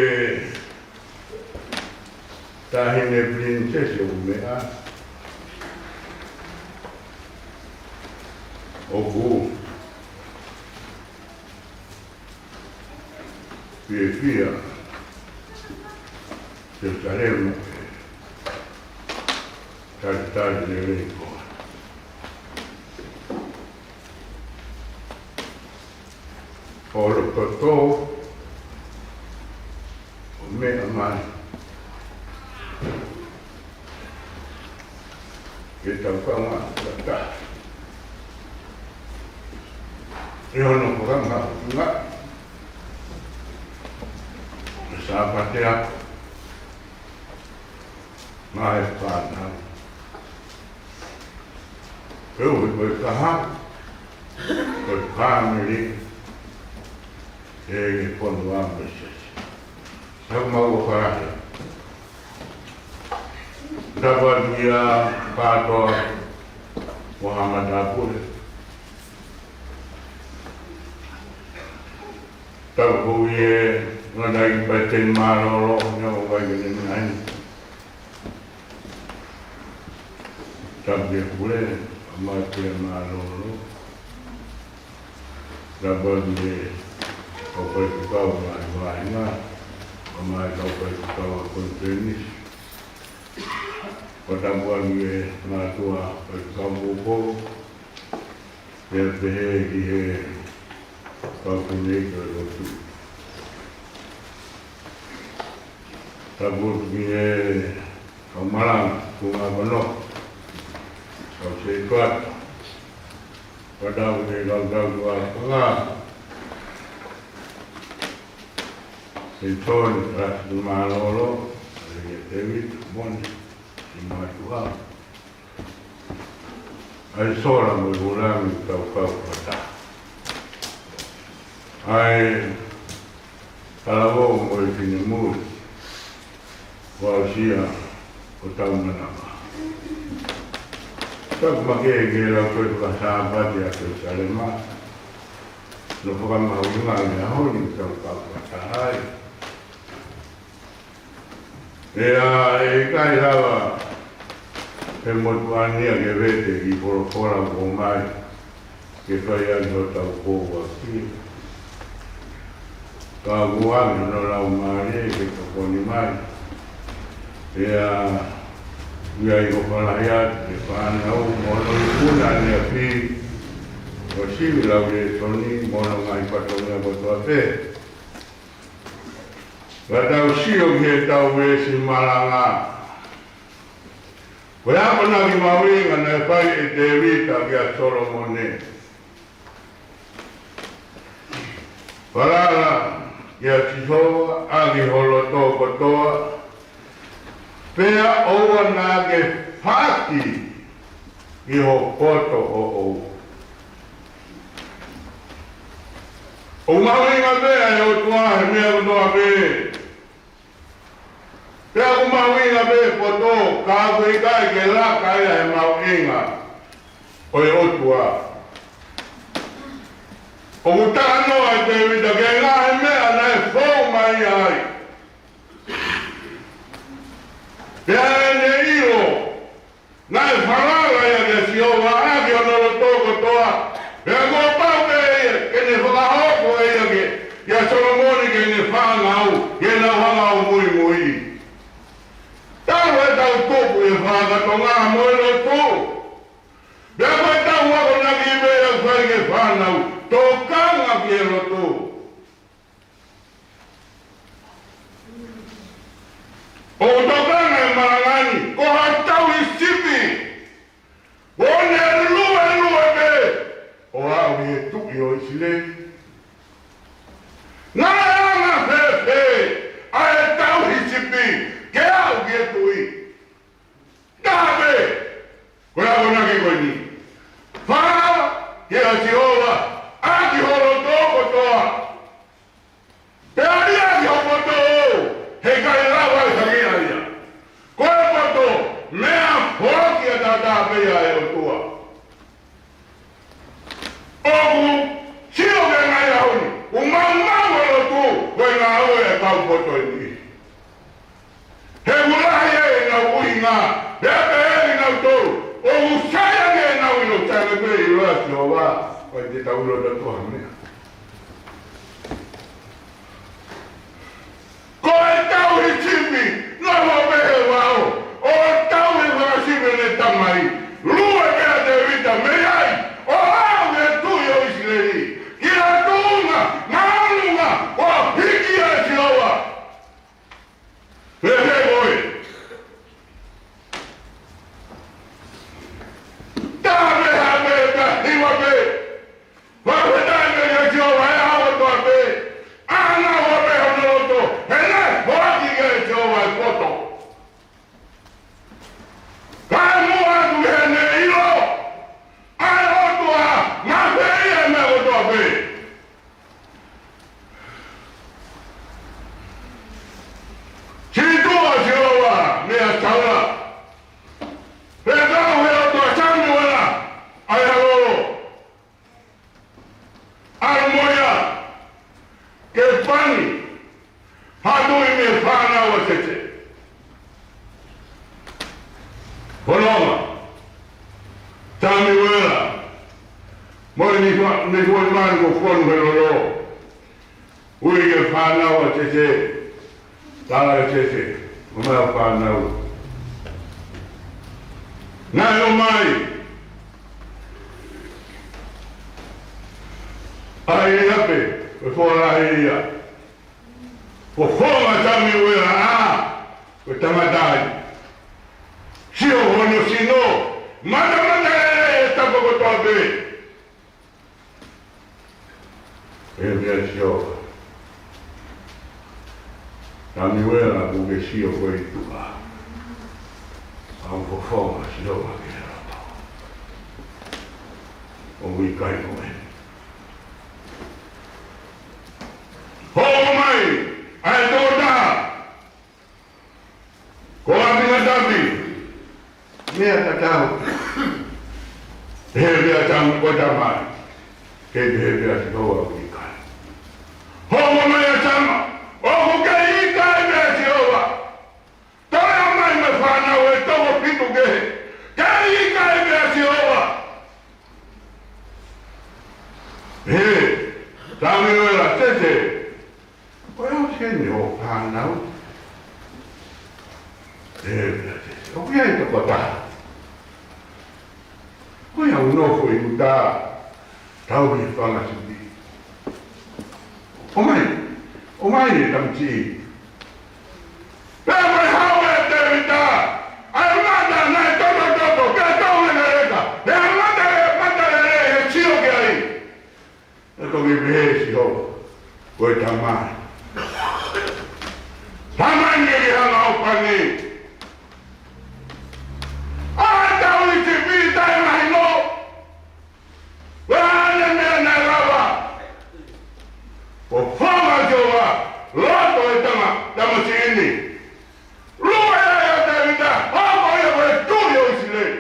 taʻahine pilinisesi ʻoku meʻa. ʻOku fiefia Selusalema, talitali lelei koā. Holo toto ʻo meʻa mai ke tau kaungā fakataha ʻi hono fakamahuʻingaʻi ʻa e Sāpate Ako maʻa e fānau. Pea ʻoku ʻi ai e kahaʻu, ko e fāmili, ʻi he fonua mo e siasi. Tapu mo e fānau. Tapu atu kia Pātoa mo Haʻa Matāpule. Tapu ki he ngaahi palesiteni mālōlō, ʻoku ʻi ai ke ne meʻa heni. Tapu ki he pule, ʻa e Pule Mālōlō. Tapu ki he kau faifekau ngaahi vāhenga, ʻa e kau faifekau ʻa e konifelenisi. Pea tapu ki he mātuʻa faifekau Moʻopolu, pea pehē ki he kau fineʻeiki ʻo e lotu. Tapu ki he kau malanga, tuʻunga kono, kau setuata. Pea tapu ki he kau tautua fanga. Seitoni, Rasi Mālōlō, ʻa e Tēvita, Mone, ki mātuʻa. ʻA e sola mo e vūlangi ʻoku tau kau fakataha. ʻA e talavou mo e finemui, ʻoku aʻusia ʻo tau manava. Tapu makehe ki he lau ko e fakasāpate ʻa Selusalema, hono fakamahuʻingaʻi ʻa e ʻaho ni ʻoku tau kau fakataha ai. ʻE ʻikai lava he motuʻa ni ia ke vete ʻi he folofola ʻoku ʻomai ke fai ʻaki hotau pōpoaki. Ka ʻoku ʻi ai hono laumālie ke tokoni mai. Pea ʻoku ʻi ai ʻoku fālahi atu ki he fānau mo hono ikuna ʻaneafi, ʻo sivi lau lēsoni mo hono ngaahi fatongia kotoa pē. Ka tau sio ki heʻetau veesi malanga. Ko e akonaki mahuʻinga naʻe fai ʻe Tēvita kia Solomone. Falala kia Sihova ʻaki ho loto kotoa, pea ʻoua naʻa ke faʻaki ki ho poto ʻoʻou. ʻOku mahuʻinga pē ʻa e ʻOtua he meʻa kotoa pē. Pea ʻoku mahuʻinga pē poto, ka ʻoku ʻikai ke laka ia he mahuʻinga ʻo e ʻOtua. ʻOku talanoa ʻa Tēvita ki he ngaahi meʻa naʻe fou mai ai. Pea ʻene ʻilo, naʻe falala ia kia Sihova ʻaki hono loto kotoa, pea kuo pau pē fānau ke nau hanga ʻo muimui. Tau e tau tupu e fakatonga mo e lotu. Pea ko e tau akonaki pē ʻa e fai ke fānau, tokanga ki he lotu. ʻO tokanga e malanga ni, ko ha tauhi sipi. ʻO ne luelue pē, ʻo aʻu ki he tuʻi ʻo ʻIsileli. Naʻe anga fēfē ʻa e tauhi sipi, ke aʻu ki he tuʻi. Taha pē, ko e akonaki ko eni. Fā, kia Sihova, ʻaki ho loto kotoa. Pea liʻaki ho poto, he ʻikai lava ʻe ha meʻa ia. Ko e poto, meʻafoaki ʻataʻatā pē ia ʻa e ʻOtua. ʻOku sio ki he ngaahi ʻaho ni, ʻoku maumau e lotu, ko e ngāue ʻa e kau poto ʻe niʻihi. He ʻoku lahi ʻenau ʻuhinga, pea pehē ʻe nautolu, ʻoku sai ange ʻenau ʻilo, sai ange pē ʻilo ʻa Sihova, ʻikai te tau ʻilo ʻe tautolu ha meʻa. Ko e tauhi sipi, nofo pē he vao, ʻo tauhi e fakasipi ʻene tamai, lue pē ʻa Tēvita mei ai, ʻo aʻu ki he tuʻi ʻo ʻIsileli, ki ha tuʻunga māʻolunga, ʻo hiki ʻa Sihova. Pehē ko ē. Taha pē, ha pē, pea hiva pē. Fakafetaʻi pē kia Sihova he ʻaho kotoa pē. ʻAna ua pē hono loto. He naʻe foaki kia Sihova e poto. Kae muʻa atu ki heʻene ʻilo ʻa e ʻOtua, mafeia e meʻa kotoa pē. Sītuʻa ʻa Sihova meia Saula. Pea kau he ʻOtua Samiuela ʻa e ʻAlo. ʻAlu mo ia ke pani ha tuʻi mei he fānau ʻa Sese. Fononga, Samiuela, mo e niʻihi, niʻihi foʻi manu kuo fonu he lolo. Ui ki he fānau ʻa Sese, tala ʻe Sese, ʻomai hoʻo fānau. Naʻe ʻomai ʻa Eliape, ko e foha lahi ia. Fofonga Samiuela ʻa, ko e tangata ia. Sio hono sino, matamata lelei he tapa kotoa pē. Pehē ʻe Sihova, Samiuela, kuo ke sio koe ʻi tuʻa. ʻOku fofonga Sihova ki he loto. ʻOku ʻikai ko e. Hoko mai ʻa e tokotaha ko ʻApinatapi mei he tatau. Pehē ʻe Samiuela, ko e tamai. Kei pehē ʻe Sihova ʻoku ʻikai. Hoko mai ʻa Sama, ʻoku kei ʻikai pehē ʻe Sihova. Toe ʻomai mei he fānau ʻe toko fitu kehe. Kei ʻikai pehē ʻe Sihova. Pehē ʻe Samiuela, Sese, ko e hā e ʻuhinga hoʻo fānau? Pehē ʻe Sese, ʻoku ʻi ai e tokotaha. Ko ia ʻoku nofo ʻi ʻuta, tauhi e fanga sipi. ʻOmai, ʻomai e tamaiki. Pea mai haʻu ʻa Tēvita, ʻa e mata naʻe totototo, pea tau lekaleka, pea mata le, mata lelei he sio ki ai. ʻE toki pehē ʻe Sihova, ko e tamai. Tamai ni ke hanga ʻo pani. ʻA e tauhi sipi taʻemahino. Ko e hā e meʻa naʻe lava? Fofonga Sihova, loto e tama, tamasiʻi ni. Lue ai ʻa Tēvita, hoko ia ko e tuʻi ʻo ʻIsileli.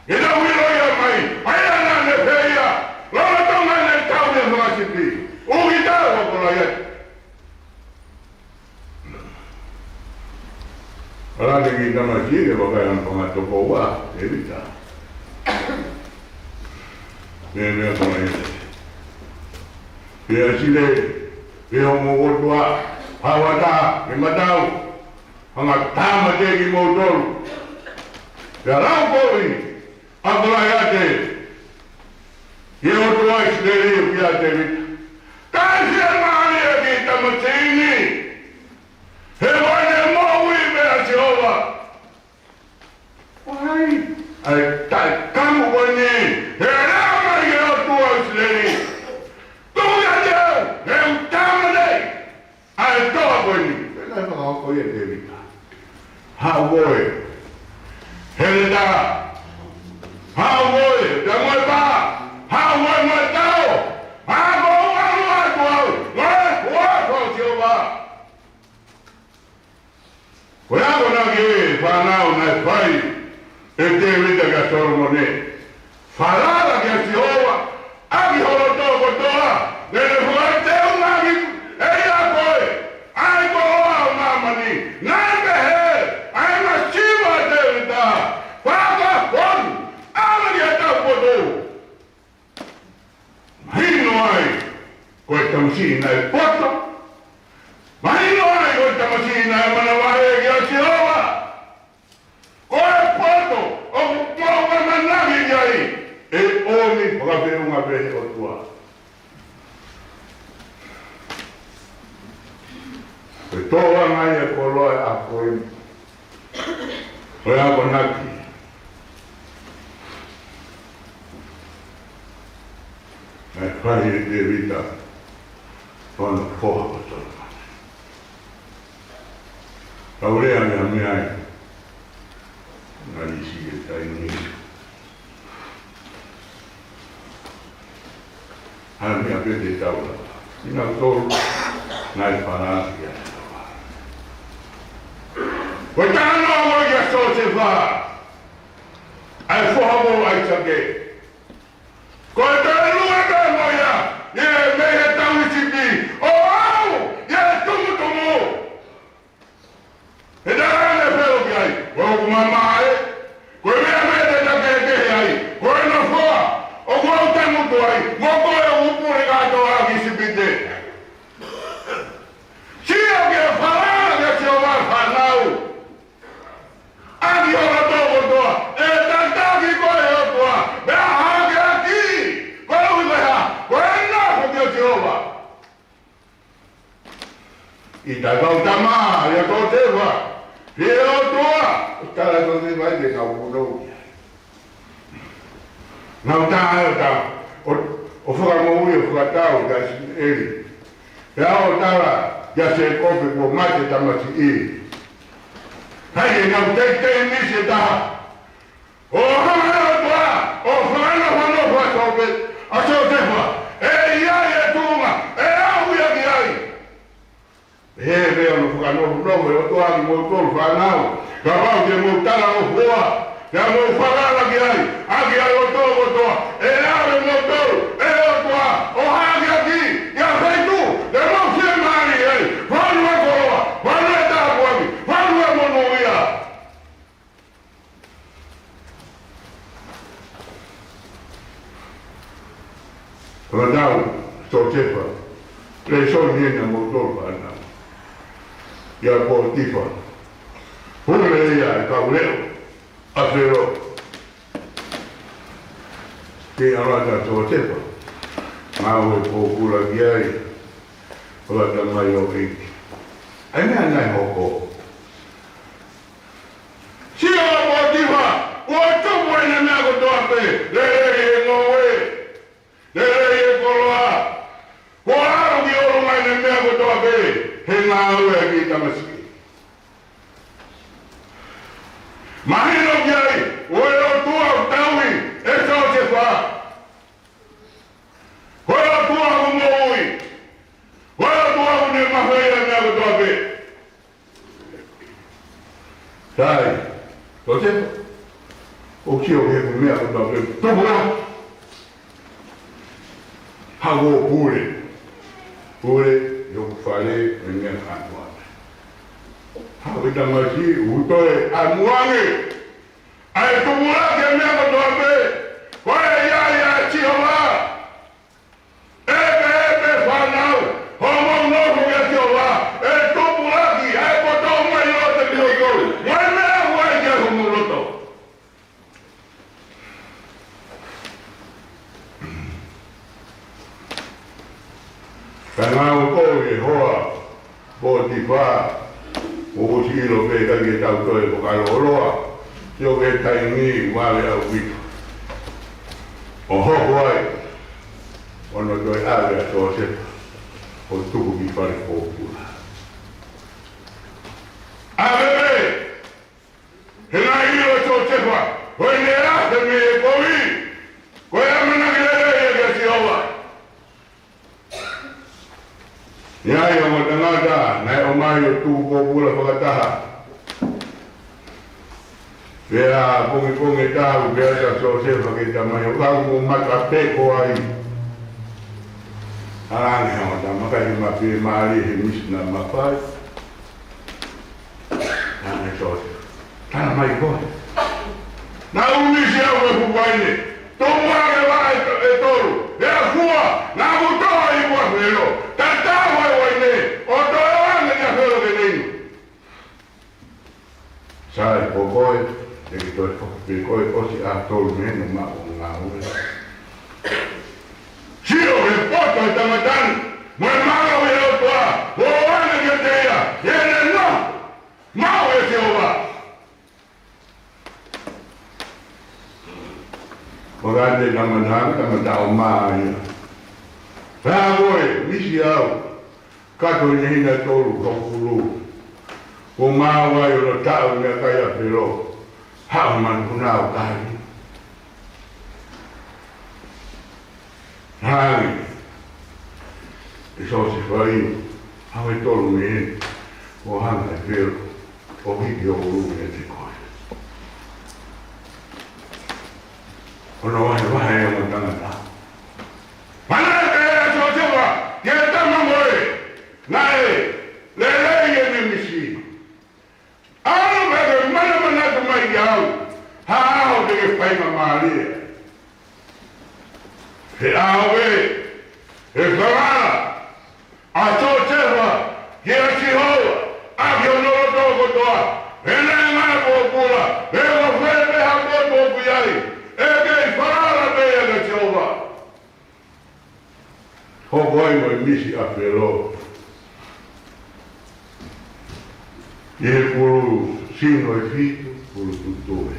Ke tau ʻilo ia mai, ʻa ia naʻa ne fai ia, lolotonga ʻene tauhi e fanga sipi, ʻuki taua ʻa Kolaiate. ʻAlu atu e kiʻi tamasiʻi ke vakai ʻa e fanga tokoua, Tēvita. Meʻa, meʻa Kolaiate. Pea sile, Pea mo e ʻOtua, hawata, e matau, hanga tāmateʻi kimoutolu. Pea lau ko eni ʻa Kolaiate ki he ʻOtua ʻo ʻIsileli kia Tēvita: Ka ʻe fiemālie ki he tamasiʻi ni, he ʻoku ne moʻui meia Sihova. ʻAi, ʻa e taʻekamu ko eni, he lea mai ki he ʻOtua ʻo ʻIsileli: Tuku kiate au, he ʻoku tāmateʻi ʻa e toa ko eni. Pea naʻe fakahoko ia ʻe Tēvita. Haʻu koe, Heleta. Haʻu koe, pea mo e pā. Haʻu koe mo e tao. Haʻu koe ʻo ʻalu atu au, mo e huafa ʻo Sihova. Ko e akonaki, fānau, naʻe fai ʻe Tēvita kia Solomone: Falala kia Sihova ʻaki ho loto kotoa, mo e fakafeʻungaʻi ʻe ia koe ʻa e koloa ʻo māmani. Naʻe pehē ʻa e masiva ʻa Tēvita: Fakafonu, ʻalu ki he taupotu. Mahino ai ko e tamasiʻi naʻe poto. Mahino ai ko e tamasiʻi naʻe manavahē kia Sihova. Ko e poto ʻoku tau ʻamanaki ki ai, ʻe ʻomi fakafeʻunga pē ʻe he ʻOtua. Ko e tōʻonga ia e koloa ʻo e ʻaho ko eni, ko e akonaki naʻe fai ʻe Tēvita ki hono foha ko Solomone. Tau lea ange ha meʻa ai, naʻe ʻi he taimi ni. Ha meʻa pē te tau lava. Kinautolu naʻe falala kia Sihova. Ko e talanoa ko ē kia Siosefa, ʻa e foha mo ʻAisake. Ko e toe lue pē mo ia ʻi he, mei he tauhi sipi ʻo aʻu ki he tumutumu. He naʻe ʻi ai e feo ki ai, ko hoku mamae, ko e meʻa pē te ta kehekehe ai, ko e nofoa ʻoku ou tangutu ai, mo koe ʻoku pule kātoa ki Sipite. Sio ki he falala kia Sihova, fānau, ʻaki ho loto kotoa, ʻe tataki koe ʻe he ʻOtua, pea hakeakiʻi koe. ʻUhinga ko e hā? Ko e nofo kia Sihova. ʻI he taimi ko ē naʻe tala mai ʻe Siosefa ki he ʻOtua, ʻo tala ʻe Siosefa ia ke nau punou ki ai. Nau tā ʻo tā, ʻo, ʻo fakamoʻui, ʻo fakatau kia ʻIsileli. Pea ʻo tala kia Sēkope kuo mate e tamasiʻi. Ka ʻi heʻenau teitei misi ʻe taha, ʻo hanga ʻe he ʻOtua ʻo fakanofonofo ʻa Siope-, ʻa Siosefa, ʻe ʻi ai e tuʻunga ʻe aʻu ia ki ai. He pea ʻoku fakanofonofo ʻe he ʻOtua kimoutolu, fānau, kapau te mou talangofua, pea mou falala ki ai ʻaki ho loto kotoa, ʻe ʻave kimoutolu ʻe he ʻOtua ʻo hakeakiʻi ʻi ha feituʻu te mou fiemālie ai, fonu ʻa e koloa, fonu ʻa e tāpuaki, fonu ʻa e monūʻia. Fakatau, Siosefa, lēsoni eni maʻamoutolu fānau. ʻIa Potifa, pule ia ʻe he kau leʻo ʻa Felo. Ke ala kia Siosefa, ngāue pōpula ki ai, ʻo lata mai ʻo ʻeke ʻa e meʻa naʻe hoko. Sio ʻa Potifa, kuo tupu ʻene meʻa kotoa pē, lelei e ngoue, lelei e koloa, kuo ʻalu ki ʻolunga ʻene meʻa kotoa pē, he ngāue ʻa e kiʻi tamasiʻi. Mahino ki ai, ko e ʻOtua ʻoku tauhi ʻe Siosefa. Ko e ʻOtua ʻoku moʻui. Ko e ʻOtua ʻoku ne mafai ʻa e meʻa kotoa pē. Sai, Siosefa, ʻoku sio ki he meʻa kotoa pē. Tupu ā. Haʻu ʻo pule. Pule ʻi hoku fale, ʻi he meʻa kātoa pē. Haʻu e tamasiʻi, ʻoku toe ʻamu ange ʻa e tupulaki e meʻa kotoa pē. Ko e ʻi ai ʻa Sihova. ʻE pehē pē fānau, hoʻomou nofo Ka ngāue kovi e hoa ʻo Pōtifa, ʻoku ʻosi ʻilo pē ʻikai ke tau toe fakalōloa, sio ki he taimi ʻoku vave ʻaupito ʻo hoko ai hono toe ʻave ʻa Siosefa ʻo tuku ki fale pōpula. ʻAve pē, he naʻe ʻilo ʻe Siosefa ko ʻene ʻalu mei he kovi, ko e ʻamanaki lelei ia kia Sihova. Naʻe ʻi ai e ongo tangata naʻe ʻomai ʻo tuku pōpula fakataha. Pea pongipongi ʻe taha ʻoku pehē atu ʻa Siosefa ki he tamai, ʻoku ou mata pē ko ai. Hanga ʻe he ongo tangata ke ma pehē mālie he misi naʻa ma fai. Hanga ʻe Siosefa, tala mai koe. Naʻa ku misi au he fuʻu vaine. Tupu hake vaʻe ʻe tolu. He afua, naʻa ku toʻo ʻi muʻa Felo. Tatau e vaine, ʻo toe ʻoange kia Felo ke ne inu. Sai, ko koe, ʻe ke toe foki pē koe, ʻosi ʻaho tolu mei heni ʻo maʻu hoʻo ngāue. Sio ki he poto ʻo e tangata ni, mo e mālohi ʻo e ʻOtua, ʻo ʻoange kiate ia, ʻi heʻene nofo maʻu ʻe Sihova. Ko e tangata, tangata ʻo māʻia. Pea ko e misi au, kato hinehina ʻe tolu hokofulu. Kuo maau ai hono taʻu e meʻakai ʻa Felo. Haʻu manu kuna au kai. Hanga ʻe Siosefa ʻo ʻave ʻe tolu mei heni, ʻo hanga ʻe Felo ʻo hiki hoʻo ʻulu meiate koe. Hono vahevahe ʻa e ongo tangata. Mana pē ʻa Siosefa ki he tama ko ē, naʻe lelei ʻene misi. ʻAlu pē ke manamanatu mai kiate au ha ʻaho te ke fai mālie. He ʻave, he falala ʻa Siosefa kia Sihova ʻaki hono loto kotoa, he naʻe ngāue pōpula, he ko fē pē ha potu ʻoku ʻi ai, ʻe kei falala pē ia kia Sihova. Hoko ai mo e misi ʻa Felo. ʻI he pulu sino ʻe fitu, pulu tutue.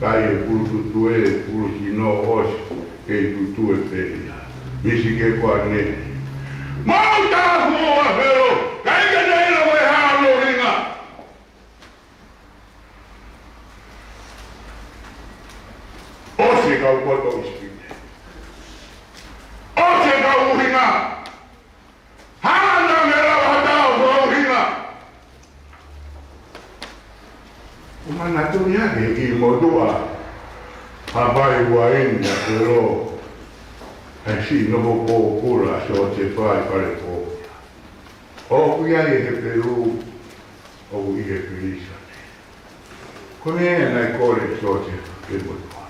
Ka ʻi he pulu tutue, pulu sino ʻosi, kei tutue pē ia. Misi ke koa ne. Mau tā fuo ʻa Felo, ʻikai ke ne ʻilo ko e hā hono ʻuhinga. ʻOsi e kau poto ʻIsipite. ʻOsi e kau ʻuhinga. Hanga ʻe Felo ʻo tau ko e ʻuhinga. ʻOku manatuʻi ange ki he motuʻa ha vai uaine ʻa Felo, ʻa e siʻi nofo pōpula ʻa Siosefa ʻi fale pōpula. ʻOku ʻi ai e Hepelū, ʻoku ʻi he pilisone. Ko e meʻa ia naʻe kole ʻe Siosefa ki he motuʻa.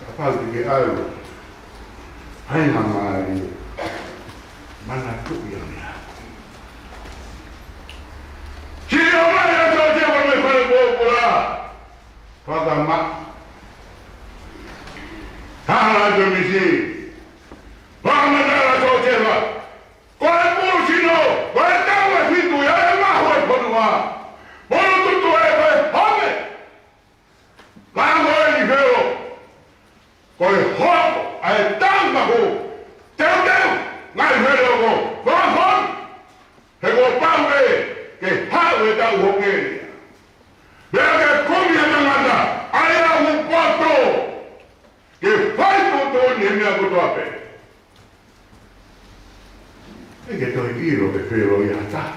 Kapau te ke ʻalu, ʻai ha mālie, manatuʻi ʻa e meʻa. Sio mai ʻa Siosefa mei fale pōpula. Fakamaʻa. Hala atu e misi. Fakamatala ʻa Siosefa. Ko e pulu sino, ko e taʻu ʻe fitu ia ʻe mahu e fonua. Pulu tutue ko e home. Ka ko eni Felo, ko e hoko ʻa e taʻu mahu. Teuteu, ngaahi Felo ko, ko e hon. He kuo pau ke, ke haʻu e taʻu hoke. Pea ke kumi e tangata, ʻa ia ʻoku poto. Ke fai tuʻutuʻuni he meʻa kotoa pē. ʻIkai ke toe ʻilo ʻe Felo ia ha taha.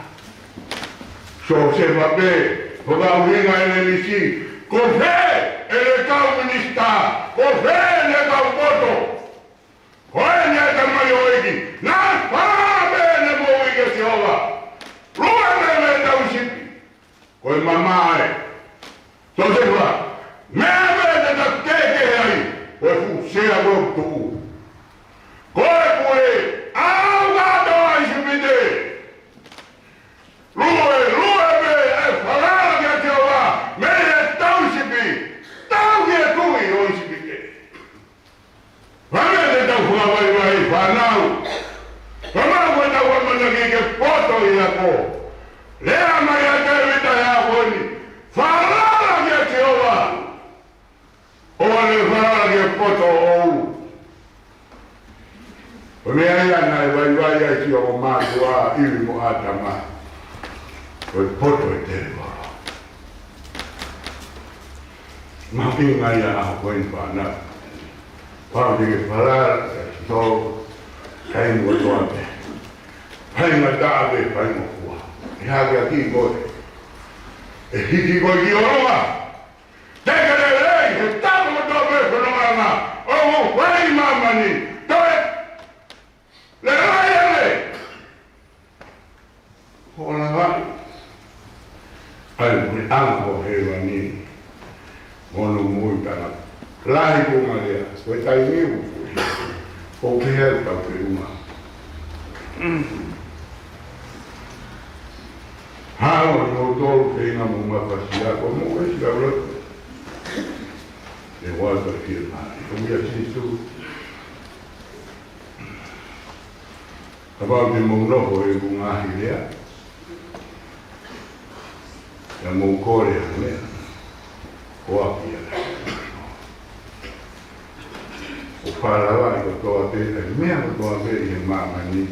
Siosefa pē, ko e ʻuhinga ʻene misi, ko fē ʻene kau minisitā, ko fē ʻene kau poto. Ko eni e tamai ʻo e ʻEiki, naʻe falala pē ʻene moʻui kia Sihova. Lue pē mei he tauhi sipi. Ko e mamae. Siosefa, meʻa pē te ta kehekehe ai, ko e fuʻu sea ko ē ʻoku tuʻu. Ko e pule, ʻalu kātoa ʻi ʻIsipite. Lue, lue pē, ʻe falala kia Sihova, mei he tauhi sipi, tau ki he tuʻi ʻo ʻIsipite. Ako. Lea mai ʻa Tēvita he ʻaho ni, falala kia Sihova. ʻOua naʻa falala ki he poto ʻoʻou. Ko e meʻa ia naʻe vaivai ai Sihova mo e mātuʻa, ʻIvi mo ʻĀtama. Ko e poto ʻo e tēvolo. Mahuʻinga ia ʻa e ʻaho ko eni fānau. Pau te ke falala kia Sihova, taimi kotoa pē. Faingataʻa pē, faingofua. ʻE hake ʻaki koe. ʻE hiki koe ki ʻolunga. Te ke lelei he tapa kotoa pē fononga ʻoku fai ʻi māmani. Toe lelei ange. Hola vai. ʻAi, mo e ʻAlo ʻo Hēvani. Mo hono moʻui tangata. Lahi kuo ngalea. Ko e taimi ʻoku pehē ai ʻetau feʻunga. Haʻu ʻa moutolu feinga mo mafasia ko mo e sila ulo. ʻE wata fie mai. Ko ia Sīsū. Kapau te mou nofo he ʻū ngaahi lea, pea mou kole ha meʻa, ko au ia. ʻO falala kotoa pē, ʻa e meʻa kotoa pē ʻi he māmani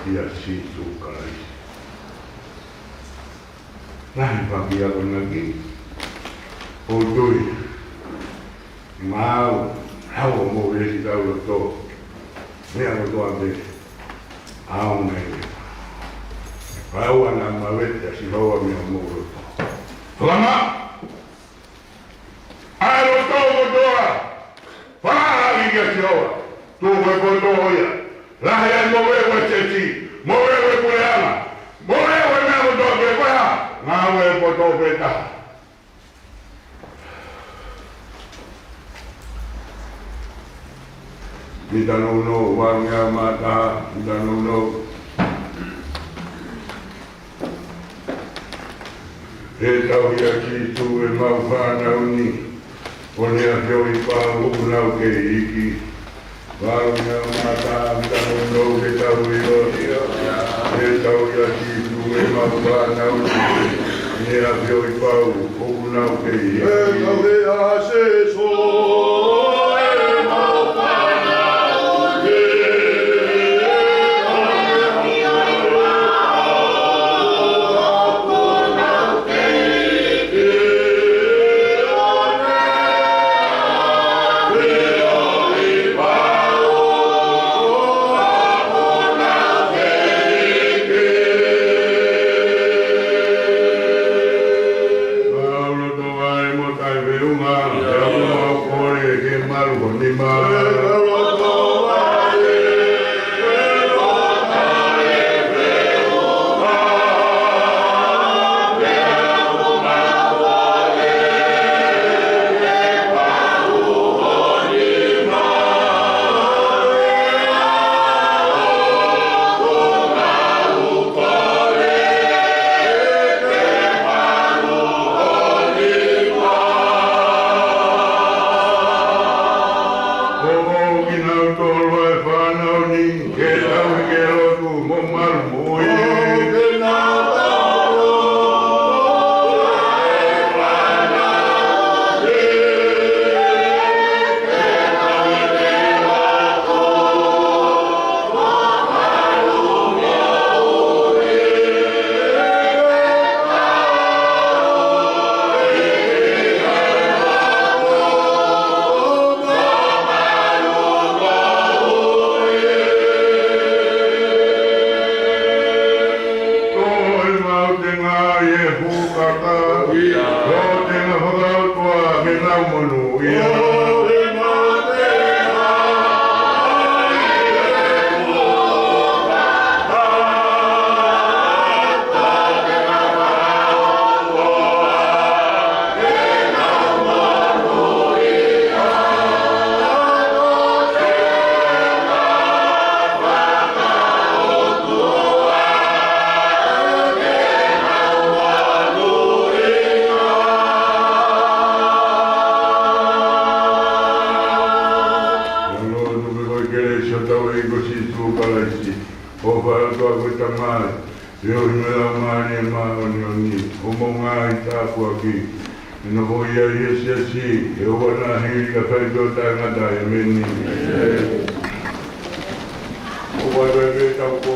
ʻia Sīsū Kalaisi. Lahi paki akonaki, ʻoku ou tui. Mau, lau ʻo mou ʻi hotau loto. Meʻa kotoa pē. ʻAonga ia. Pau ana mavete ʻa Sihova mei homou loto. Fakamaʻa ʻa e loto kotoa. Falala kia Sihova. Tuku e poto ia. Lahi ai mo e ueseti. Mo e puleʻanga. Mo e meʻa kotoa pē ko e hā. Ngāue poto pē taha. Mita nounou, valu ngeau mā taha, mita nounou. ʻE tauhi ʻa Sīsū ʻemau fānau ni, ʻo ne ʻafioʻi pau ʻoku nau kei iiki. Valu ngeau mā taha, mita nounou, ʻe tauhi ʻo ia. ʻE tauhi ʻa Sīsū ʻemau fānau ni, ʻo ne ʻafioʻi pau ʻoku nau kei iiki. ʻE tauhi ʻa Sīsū ʻemau fānau ni, ʻo ne ʻafioʻi pau ʻoku nau kei iiki. Ko kinautolu ʻa e fānau ni, ke tauhi ke lotu mo malu moʻui. Ko e mau tenga ʻi he hūkaka, ko e tenga fakautua ke nau monūʻia. Lotu pē ko e kelesi ʻa hotau ʻEiki ko Sīsū Kalaisi, ʻofa ʻa e ʻOtua ko e Tamai, Pea ʻomi ʻa e Laumālie Māʻoniʻoni, ʻo mo ngaahi tāpuaki, ʻe nofoʻia ʻi he siasi, ʻe ʻoua naʻa hili kae fai pē ʻo taʻengata, ʻēmeni. ʻOku ʻi ai pē ʻetau kō